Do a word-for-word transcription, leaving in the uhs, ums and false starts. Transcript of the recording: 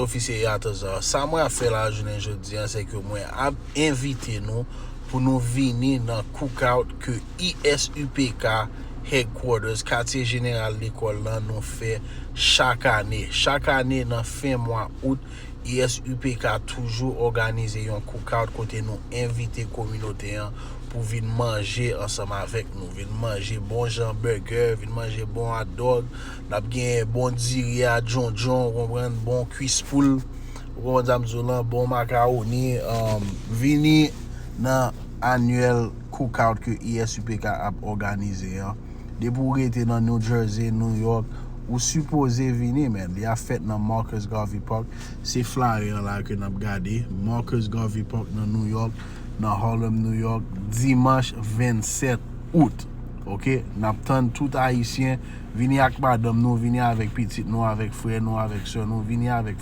Ofisye Yatazar, sa mwen ap fè la jounen jodi an, se ke mwen ap envite nou pou nou vini nan cookout ke I S U P K Headquarters, katye jeneral lekòl lan, nou fè chak ane. Chak ane, nan fen mwa out, I S U P K toujou òganize yon cookout kote nou envite kominote an pou vin manje ansanm avèk nou. Vin manje bon jan burger, vin manje bon hot dog. N ap gen bon diri a djondjon, ou konprann, bon kwis poul, ou konprann sa m di w lan, bon makawoni. Um, vini nan annual cookout ke I S U P K ap òganize an. Depi w rete nan New Jersey, New York, ou sipoze vini, man. Li ap fèt nan Marcus Garvey Park. Se flyer an la ke n ap gade. Marcus Garvey Park nan New York, nan Harlem, New York, dimanch vennsèt out. Oke? N ap tann tout Ayisyen. Vini ak madanm nou, vini avèk pitit nou, avèk frè nou, avèk sè nou, vini avèk